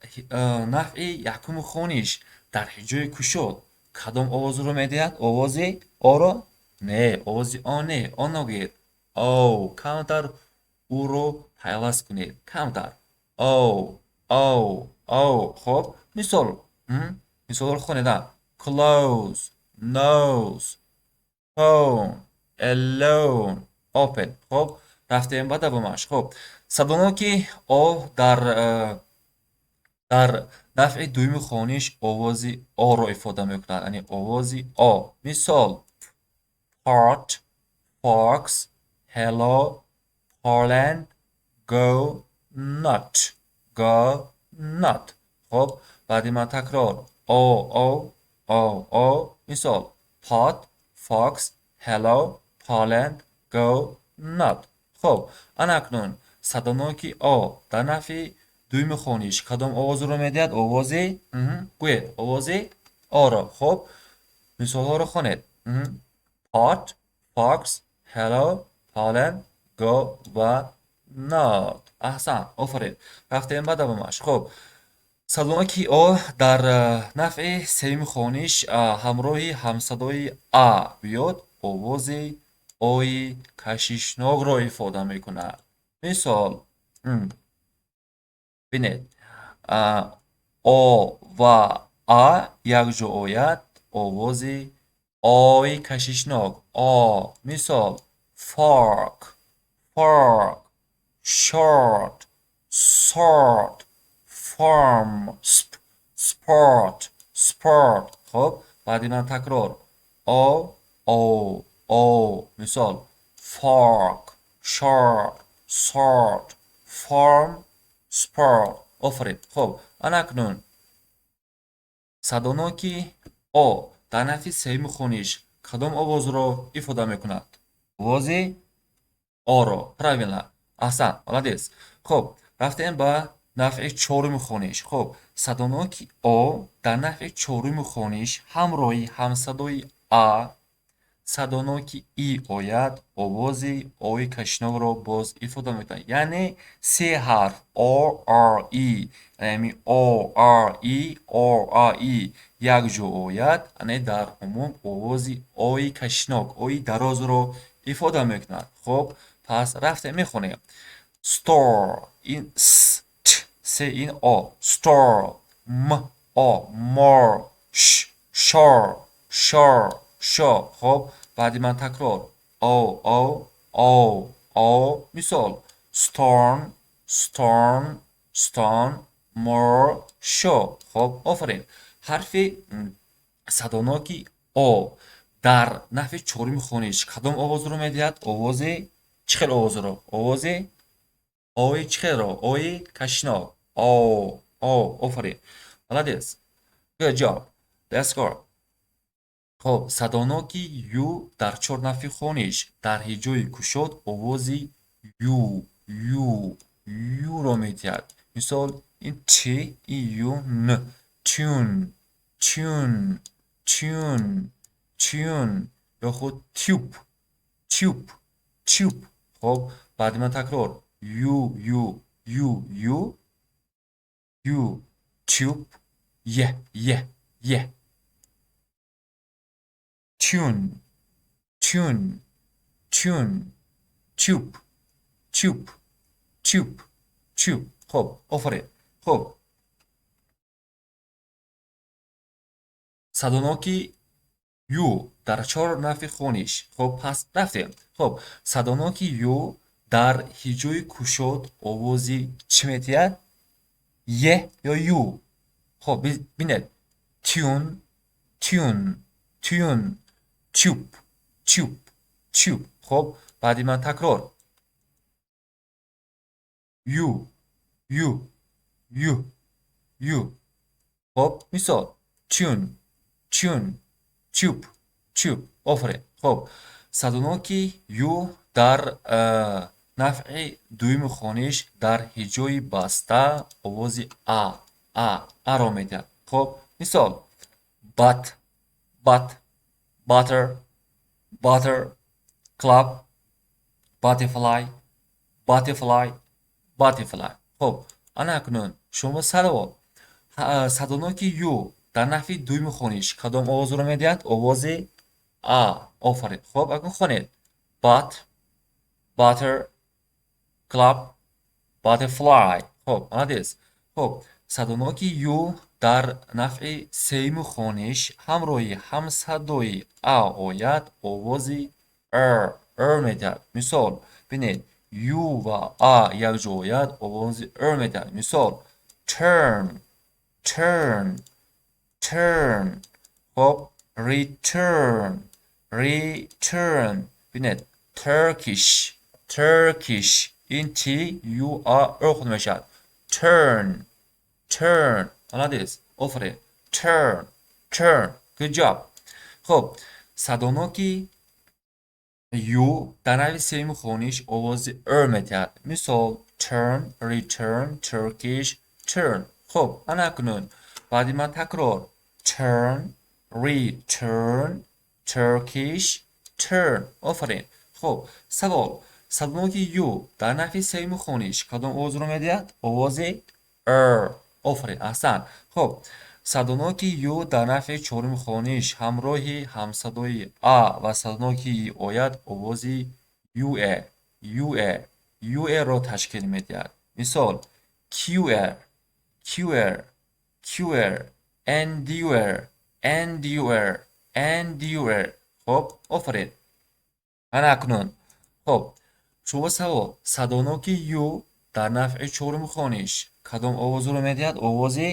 навъи якуми хониш дар ҳиҷои кушод кадом овозро медиҳад? Овози оро? Не, овози о не, о нагӯед, о. Камтар ӯро пайваст кунед, камтар: о, о, о. Хуб, мисол, мисолро хонед: close, nose, phone, alone, open. Хуб, рафтем ба давомаш. Хуб, садоноки о дар навъи дуюми хониш овози оро ифода мекунад, яъне овози о. Мисол: pot, fox, hello, Poland, go, not, go, not. Хуб, баъди ман такрор: о, о, о, о. Мисол: pot, fox, hello, Poland, go, not. Хуб, ана акнун садоноки о дар навъи дуюми хониш кадом овозро медиҳад? Овози, гӯед, овози оро. Хуб, мисолҳоро хонед: pot, fox, hello, Poland, go ва not. Аҳсан, офарин. Рафтем ба давомаш. Хуб, садоноки о дар навъи сеюми хониш ҳамроҳи ҳамсадои а биёд, овози ои кашишнокро ифода мекунад. Мисол, бинед, о ва а якҷо ояд, овози ои кашишнок, о. Мисол: fork, fork, short, sort, farm, sp, sport, sport. Хуб, баъди ман такрор: о, о, о. Мисол: fork, short, sort, farm, sport. Офарин. Хуб, ана акнун садоноки о дар навъи сеюми хониш кадом овозро ифода мекунад? Овози оро. Правильно, аҳсан, молодец. Хуб, рафтем ба навъи чоруми хониш. Хуб, садоноки о дар навъи чоруми хониш ҳамроҳи ҳамсадои а садоноки и ояд, овози ои кашишнокро боз ифода мекунад. Яъне се ҳарф о, р, и, яъне о, р, и, о, а, и якҷо ояд, яъне дар умум овози ои кашишнок, ои дарозро ифода мекунад. Хуб, пас рафтем, мехонем: store, ин с, т. С ин О. Store. М. О. More. Ш. Shore. Shore. Шо. Хоб, баъди ман такрор. О. О. О. О. Мисол. Storm. Storm. Stone. More. Show. Хоб, офарин. Ҳарфи садоноки О дар нафи чоруми хониш кадом овозро медиҳад? Овози чӣ хел овозро? Овози ои чӣ хелро? Ои кашинок. О, о, офарин. Молодец. Good job. Let's go. Хоб, садоноки ю дар чор нафи хониш дар ҳиҷои кушод овози ю, ю, юро медиҳад. Мисол, ин т, ин ю, н. Tune, tune, tune, tune ё худ tube, tube, tube. Хоб, баъди ман такрор. Ю, ю, ю, ю, ю, tube, е, е, е. Tune, tune, tune, tube, tube, tube, tube. Хоб, офарин. Хоб, садоноки ю дар чор нафи хониш. Хоб, пас рафтем. Хоб, садоноки ю дар ҳиҷои кушод овози чӣ медиҳад? Е ё ю? Хоб, бинед. Tune, tune, tune, tube, tube, tube. Хоб, баъди ман такрор. Ю, ю, ю, ю. Хоб, мисол. Tune, tune, tube, tube. Офарин. Хоб, садоноки ю дар нафъи дуюми хониш дар ҳиҷои баста овози а, а, аро медиҳад. Хоб, мисол. But, but, butter, butter, club, butterfly, butterfly, butterfly. Хоб, ана акнун шумо савол. Садоноки ю дар нафи дуюми хониш кадом овозро медиҳад? Овози а. Офарин. Хоб, акнун хонед. But, butter, club, butterfly. Хоб, молодец. Хоб, садоноки ю дар нафъи сеюми хониш ҳамроҳи ҳамсадои а ояд, овози р, р медиҳад. Мисол, бинед, ю ва а якҷо ояд, овози р медиҳад. Мисол, turn, turn, turn. Хоб, return, return. Бинед, Turkish, Turkish. Ин T, U, A, R хонда мешавад. Turn, turn. Молодец. Офарин. Turn, turn. Good job. Хоб, садоноки ю дар нави сеюми хониш овози р медиҳад. Мисол, turn, return, Turkish, turn. Хоб, ана акнун баъди ман такрор. Turn, return, Turkish, turn. Офарин. Хоб, савол. Садоноки ю дар нафи сеюми хониш кадом овозро медиҳад? Овози р. Офарин, аҳсан. Хоб, садоноки ю дар нафи чоруми хониш ҳамроҳи ҳамсадои а ва садоноки и ояд, овози юэ, юэ, юэро ташкил медиҳад. Мисол, cure, cure, cure, endure, endure, endure. Хоб, офарин. Ана акнун. Хоб, шумо савол. Садоноки ю дар нафъи чоруми хониш кадом овозро медиҳад? Овози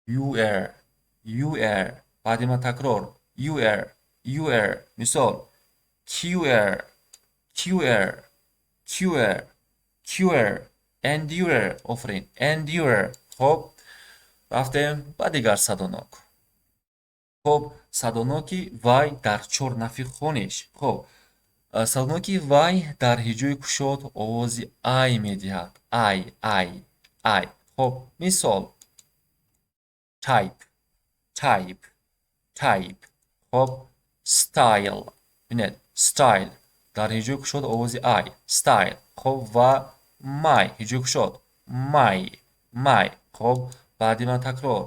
ur, ur. Баъди ман такрор. Ur, ur. Мисол, cure, cure, cure, cure, endure. Офарин, endure. Хоб, рафтем ба дигар садонок. Хоб, садоноки вай дар чор нафи хониш. Хоб, садоноки вай дар ҳиҷои кушод овози ай медиҳад. Ай, ай, ай. Хоб, мисол, type, type, type. Хоб, style. Бинед, style дар ҳиҷои кушод овози ай, style. Хоб, ва my, ҳиҷои кушод, my, my. Хоб, баъди ман такрор.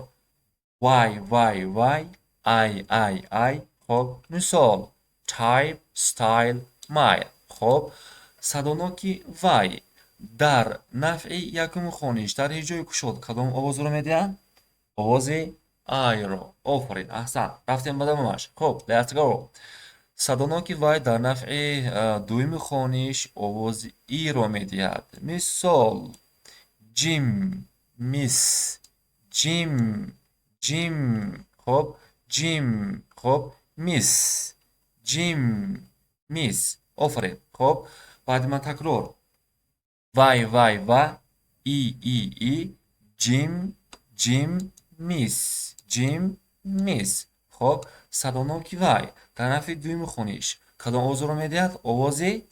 Y, y, y, i, i, i. Хоб, мисол, type, style, mile. Хоб, садоноки вай Дар нафъи якуми хониш дар ҳиҷои кушод кадом овозро медиҳанд? Овози айро. Офарин, аҳсан. Рафтем ба давомаш. Хуб, let's go. Садоноки вай дар нафъи дуюми хониш овози иро медиҳад. Мисол: Jim, miss, Jim, Jim. Хуб, Jim. Хуб, miss, Jim, miss. Офарин. Хуб, баъди ман такрор: вай, вай, ва, и, и, и, Jim, Jim, miss, Jim, miss. Хуб, садоноки вай дар нафъи дуюми хониш кадом овозро медиҳад? Овози,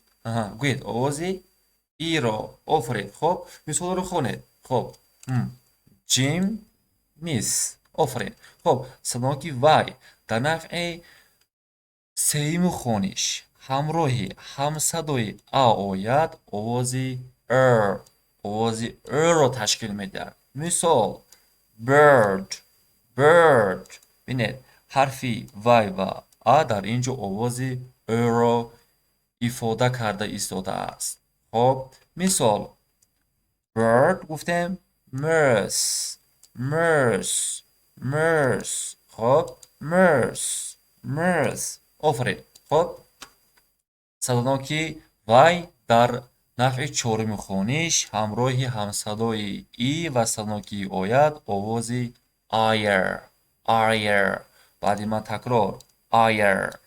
гӯед, овози иро. Офарин. Хуб, мисолро хонед. Хуб, Jim, miss. Офарин. Хуб, садоноки вай дар нафъи сеюми хониш ҳамроҳи ҳамсадои а ояд, овози р, овози р-ро ташкил медиҳад. Мисол: bird, bird. Бинед, ҳарфи вай ва а дар ин ҷо овози ӯро ифода карда истодааст. Хуб, мисол: bird гуфтем, miss, miss, miss. Хуб, miss, miss. Офарин. Хуб, садоноки вай дар нафъи чоруми хониш ҳамроҳи ҳамсадои и ва садоноки ояд, овози айр, айр. Баъди ман такрор: айр,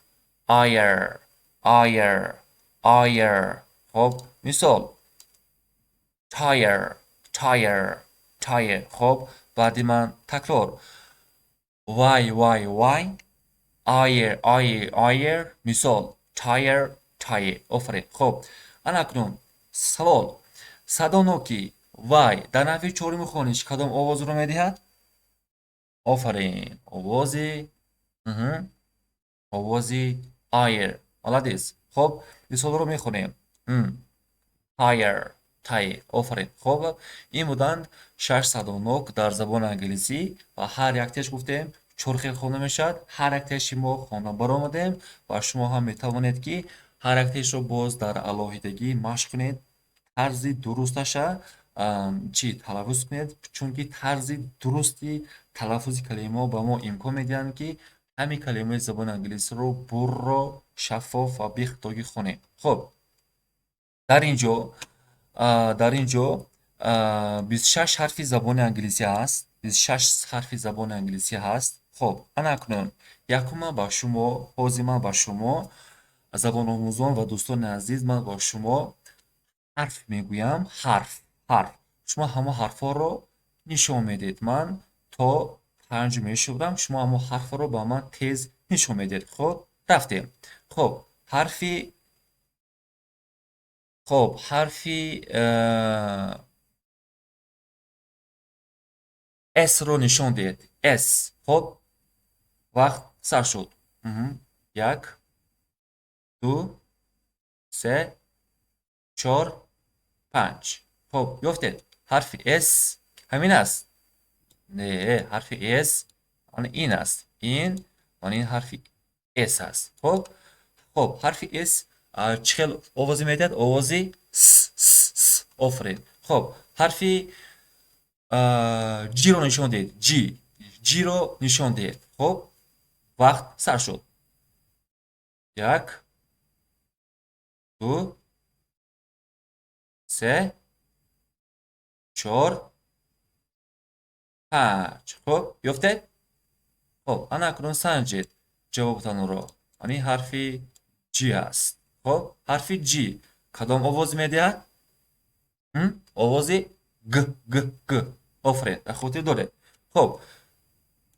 айр, айр, айр. Хуб, мисол: tire, tire, tire. Хуб, баъди ман такрор: вай, вай, вай, айр, айр, айр. Мисол: tire, tire. Офарин. Хуб, ана акнун савол: садоноки вай дар нафъи чоруми хониш кадом овозро медиҳад? Офарин, овози айр. Молодец. Хуб, мисолро мехонем: tire, tire. Офарин. Хуб, ин буданд шаш садонок дар забони англисӣ ва ҳар яктеш гуфтем чор хел хонда мешавад. Ҳар яктеши мо хонда баромадем ва шумо ҳам метавонед, ки ҳар яктешро боз дар алоҳидагӣ машқ кунед, тарзи дурусташа чӣ талаффуз кунед, чунки тарзи дурусти талаффузи калимаҳо ба мо имкон медиҳанд, ки ҳамин калимаи забони англисиро бурро, шаффоф ва бехатогӣ хонем. Хуб, дар ин ҷо 26 ҳарфи забони англисӣ ҳаст, 26 ҳарфи забони англисӣ ҳаст. Хуб, ана акнун якум ман ба шумо, ҳозир ман ба шумо, забономӯзон ва дӯстони азиз, ман ба шумо ҳарф мегӯям, ҳарф, ҳарф. Шумо ҳамон ҳарфҳоро нишон медиҳед. Ман то панҷ мешуморам, шумо ҳамон ҳарфро ба ман тез нишон медиҳед. Хуб, рафтем. Хуб, ҳарфи, хуб, ҳарфи S-ро нишон диҳед. S. Хуб, вақт сар шуд. Як, ду, се, чор, панҷ. Хуб, ёфтед? Ҳарфи S ҳамин аст? Не, ҳарфи S ин аст. Ин, ин ҳарфи S аст. Хуб, ҳарфи S чӣ хел овозе медиҳад? Овози с, с, с. Офарин. Хуб, ҳарфи G-ро нишон диҳед. G, G-ро нишон диҳед. Хуб, вақт сар шуд. Як, ду, се, чор, панҷ. Хуб, ёфтед? Хуб, ана акнун санҷед ҷавобтонро. Ин ҳарфи G аст. Хуб, ҳарфи G кадом овоз медиҳад? Овози г, г, г. Офарин, дар хотир доред. Хуб,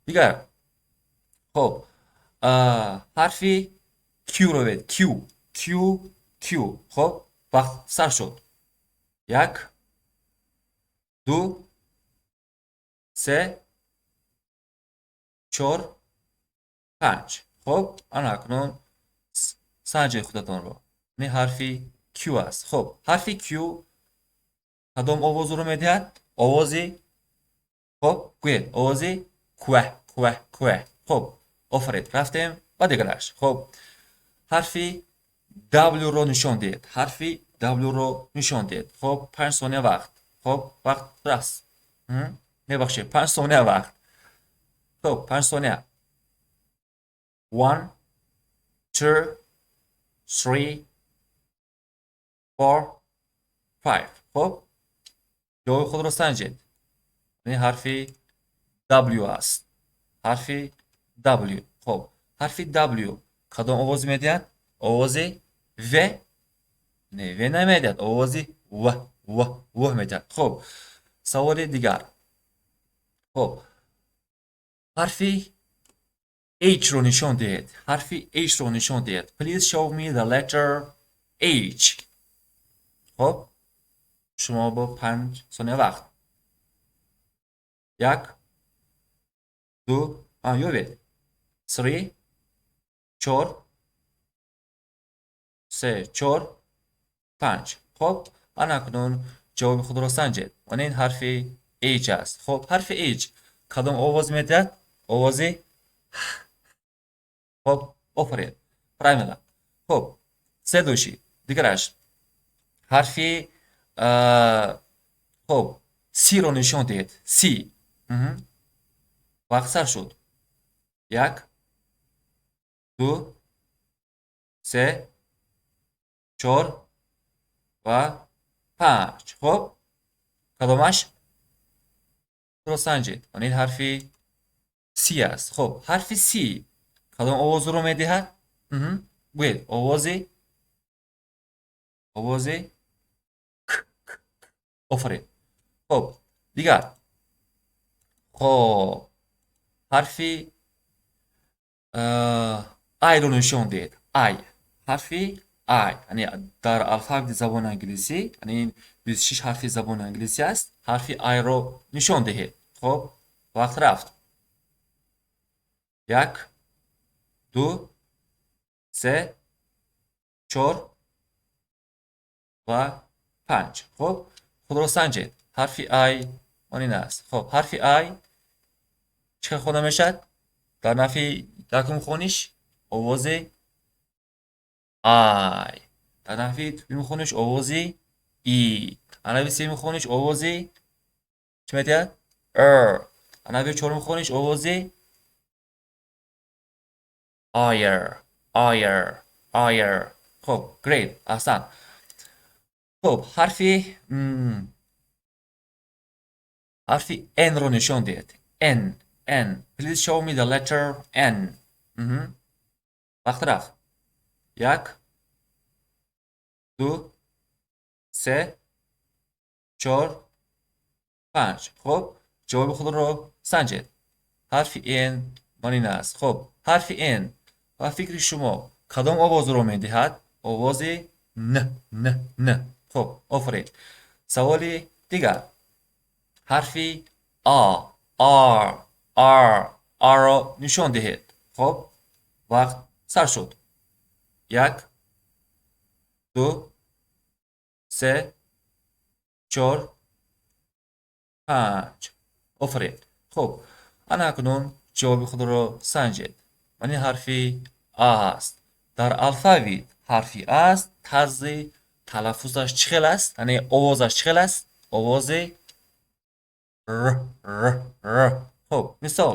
дигар, хуб, ҳарфи Q-ро бед. Q, Q, Q. Хуб, вақт сар шуд. Як, ду, се, чор, панҷ. Хуб, ана акнун санҷед худатонро. Ин ҳарфи Q аст. Хуб, ҳарфи Q кадом овозро медиҳад? Овози, хуб, гӯед, овози ква, ква, ква. Хуб, офарин, рафтем ба дигараш. Хуб, ҳарфи W-ро нишон диҳед. Ҳарфи W-ро нишон диҳед. Хоб, 5 сония вақт. Хоб, вақт раст. Мебахшед, 5 сония вақт. Хоб, 5 сония. One, two, three, four, five. Хоб, ҷавоби худро санҷед. Ин ҳарфи W аст. Ҳарфи W. Хоб, ҳарфи W кадом овоз медиҳад? Овози В? Не, В намедиҳад, овози В, В, В медиҳад. Хоб, саволи дигар. Хоб, ҳарфи H-ро нишон диҳед. Ҳарфи H-ро нишон диҳед. Please show me the letter H. Хоб, шумо бо 5 сония вақт. Як, ду, ёбед. Three, чор, се, чор, панҷ. Хоб, ана акнун ҷавоби худро санҷед. Мана ин ҳарфи H аст. Хоб, ҳарфи H кадом овоз медиҳад? Овози. Хоб, офарин, правильно. Хоб, следующий, дигараш, ҳарфи, хоб, C-ро нишон диҳед. C. Вақт сар шуд. Як, ду, се, чор ва панҷ. Хоб, кадомаш? Ро санҷед. Ин ҳарфи C аст. Хоб, ҳарфи C кадом овозро медиҳад? Гӯед, овози к. Офарин. Хоб, дигар. Хоб, ҳарфи I-ро нишон диҳед. I, ҳарфи I. Яъне дар алфавити забони англисӣ, яъне ин 26 ҳарфи забони англисӣ аст, ҳарфи I-ро нишон диҳед. Хоб, вақт рафт. Як, ду, се, чор ва панҷ. Хоб, худро санҷед. Ҳарфи I он ин аст. Хоб, ҳарфи I чӣ хел хонда мешавад? Дар нафи якум хониш овози ай, дар нафи дуюм хониш овози и, дар нафи сеюм хониш овози чӣ медиҳад? Р. Дар нафи чорум хониш овози айр, айр, айр. Хоб, great, аҳсан. Хоб, ҳарфи N-ро нишон диҳед. N, N. Please show me the letter N. Вақт рафт. Як, ду, се, чор, панҷ. Хоб, ҷавоби худро санҷед. Ҳарфи N ман ин аст. Хоб, ҳарфи N ба фикри шумо кадом овозро медиҳад? Овози н, н, н. Хоб, офарин. Саволи дигар: ҳарфи А, R, R, R-ро нишон диҳед. Хоб, вақт сар шуд. Як, ду, се, чор, панҷ. Офарин. Хуб, ана акнун ҷавоби худро санҷед. Ман ин ҳарфи А аст. Дар алфавит ҳарфи А аст. Тарзи талаффузаш чӣ хел аст? Яъне овозаш чӣ хел аст? Овози р, р, р. Хуб, мисол: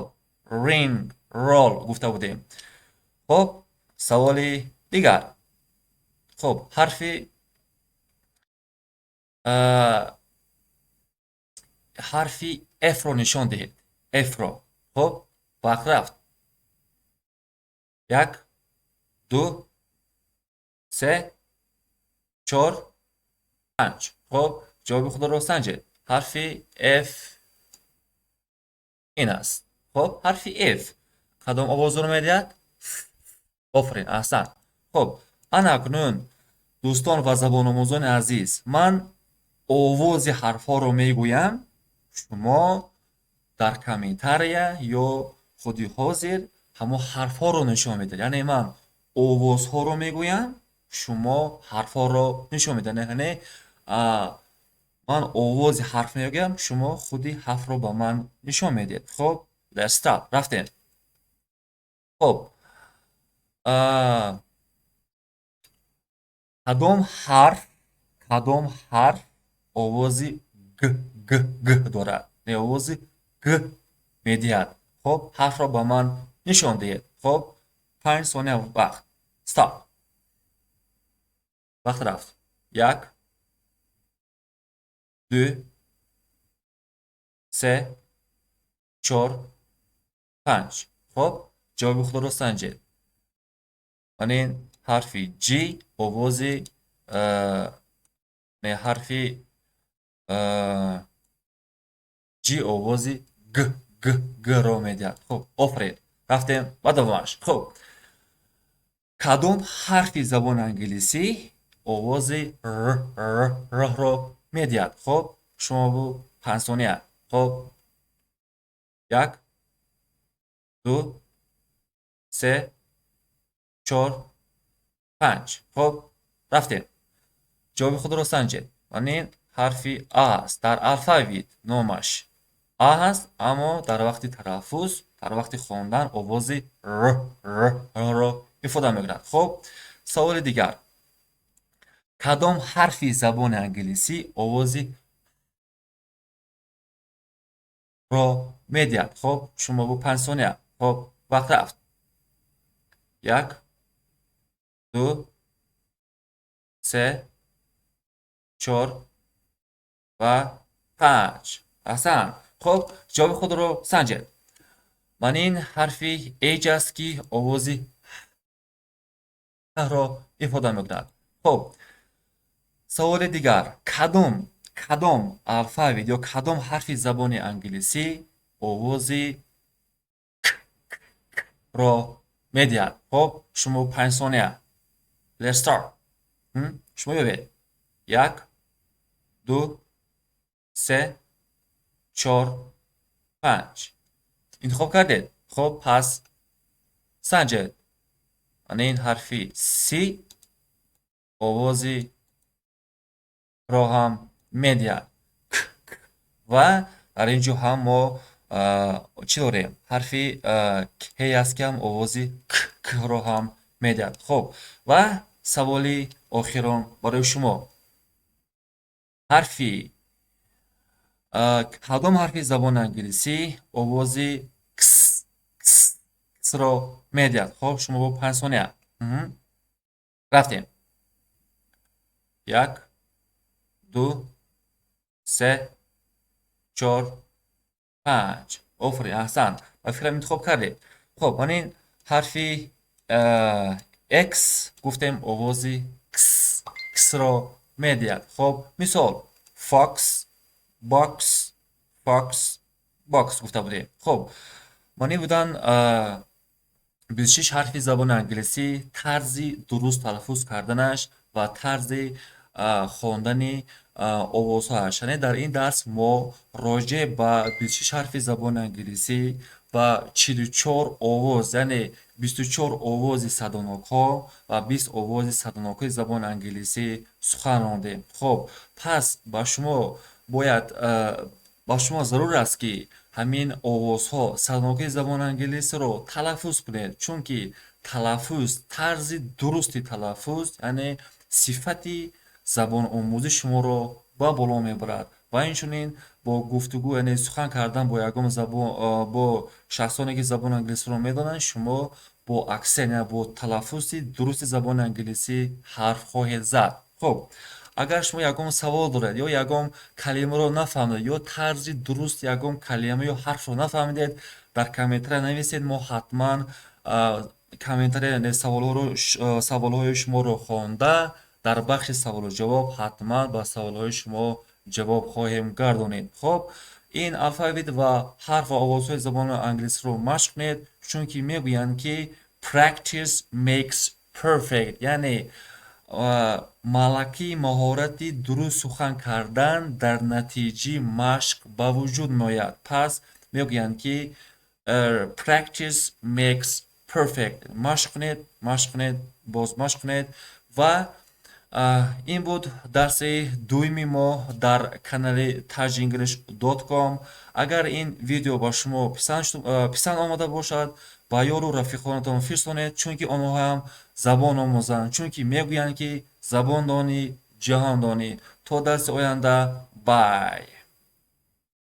ring, roll гуфта будем. Хуб, саволи дигар. Хуб, ҳарфи F-ро нишон диҳед. F-ро. Хуб, вақт рафт. Як, ду, се, чор, панҷ. Хуб, ҷавоби худро санҷед. Ҳарфи F ин аст. Хуб, ҳарфи F кадом овозро медиҳад? Офарин, аҳсан. Хуб, ана акнун, дӯстон ва забономӯзони азиз, ман овози ҳарфҳоро мегӯям, шумо дар комментария ё худи ҳозир ҳамон ҳарфҳоро нишон медиҳед. Яъне ман овозҳоро мегӯям, шумо ҳарфҳоро нишон медиҳед. Яъне ман овози ҳарф мегӯям, шумо худи ҳарфро ба ман нишон медиҳед. Хуб, let's start, рафтем. Хуб, кадом ҳарф Кадом ҳарф овози г, г, г дорад, не, овози г медиҳад? Хоб, ҳарфро ба ман нишон диҳед. Хоб, 5 сония вақт. Стоп, вақт рафт. Як, ду, се, чор, панҷ. Хоб, ҷавоби худро санҷед. Ман ин ҳарфи G овози, не, ҳарфи G овози г, г, г-ро медиҳад. Хуб, офарин, рафтем ба давомаш. Хуб, кадом ҳарфи забони англисӣ овози р, р, р-ро медиҳад? Хуб, шумо бу 5 сония. Хуб, як, ду, се, чор, панҷ. Хуб, рафтем, ҷавоби худро санҷед. Ин ҳарфи А аст. Дар алфавит номаш А ҳаст, аммо дар вақти талаффуз, дар вақти хондан овози р, р, р-ро ифода мекунад. Хуб, саволи дигар: кадом ҳарфи забони англисӣ овози ро медиҳад? Хуб, шумо бу 5 сония. Хуб, вақт рафт. Як, ду, се, чор ва панҷ. Аҳсан. Хуб, ҷавоби худро санҷед. Ман ин ҳарфи H аст, ки овози ҳ-ро ифода мекунад. Хуб, саволи дигар: кадом алфавит ё кадом ҳарфи забони англисӣ овози к ро медиҳад? Хуб, шумо 5 сония. Let's start. Шумо ёбед. Як, ду, се, чор, панҷ. Интихоб кардед? Хуб, пас санҷед. Ана ин ҳарфи C овози ро ҳам медиҳад ва дар ин ҷо ҳам мо чӣ дорем? Ҳарфи К аст, ки ҳам овози к, к-ро ҳам медиҳад. Хуб, ва саволи охирон барои шумо: ҳарфи кадом ҳарфи забони англисӣ овози кс, кс, ксро медиҳад? Хуб, шумо бо 5 сония. Рафтем. Як, ду, се, чор, панҷ. Офарин, аҳсан, ба фикрам, интихоб кардед. Хуб, ман ин ҳарфи X гуфтем, овози кс, ксро медиҳад. Хуб, мисол: fox, box, fox, box гуфта будем. Хуб, ман ин буданд 26 ҳарфи забони англисӣ, тарзи дуруст талаффуз карданаш ва тарзи хондани овозҳояш. Яъне дар ин дарс мо роҷеъ ба 26 ҳарфи забони англисӣ ва 44 овоз, яъне 24 овози садонокҳо ва 20 овози садонокҳои забони англисӣ сухан рондем. Хуб, пас ба шумо зарур аст, ки ҳамин овозҳо, садонокҳои забони англисиро талаффуз кунед, чунки талаффуз, тарзи дурусти талаффуз, яъне сифати забономӯзӣ шуморо ба боло мебарад ва инчунин бо гуфтугӯ, яъне сухан кардан бо ягон забон, бо шахсоне, ки забони англисиро медонанд, шумо бо аксент, яъне бо талаффузи дурусти забони англисӣ ҳарф хоҳед зад. Хуб, агар шумо ягон савол доред ё ягон калимаро нафаҳмидед ё тарзи дуруст ягон калима ё ҳарфро нафаҳмидед, дар комментария нависед. Мо ҳатман комментария, саволҳои шуморо хонда, дар бахши саволу ҷавоб ҳатман ба саволҳои шумо ҷавоб хоҳем гардонид. Хуб, ин алфавит ва ҳарф ва овозҳои забони англисиро машқ кунед, чунки мегӯянд, ки practice makes perfect, яъне малакаи маҳорати дуруст сухан кардан дар натиҷаи машқ ба вуҷуд меояд. Пас мегӯянд, ки practice makes perfect. Машқ кунед, машқ кунед, боз машқ кунед. Ва ин буд дарси дуюми мо дар канали tajenglish.com. Агар ин видео ба шумо писанд омада бошад, ба ёру рафиқонатон фирстонед, чунки онҳо ҳам забон омӯзанд, чунки мегӯянд, ки забон донӣ, ҷаҳон донӣ. Ҷаҳондонӣ. То дарси оянда, bye.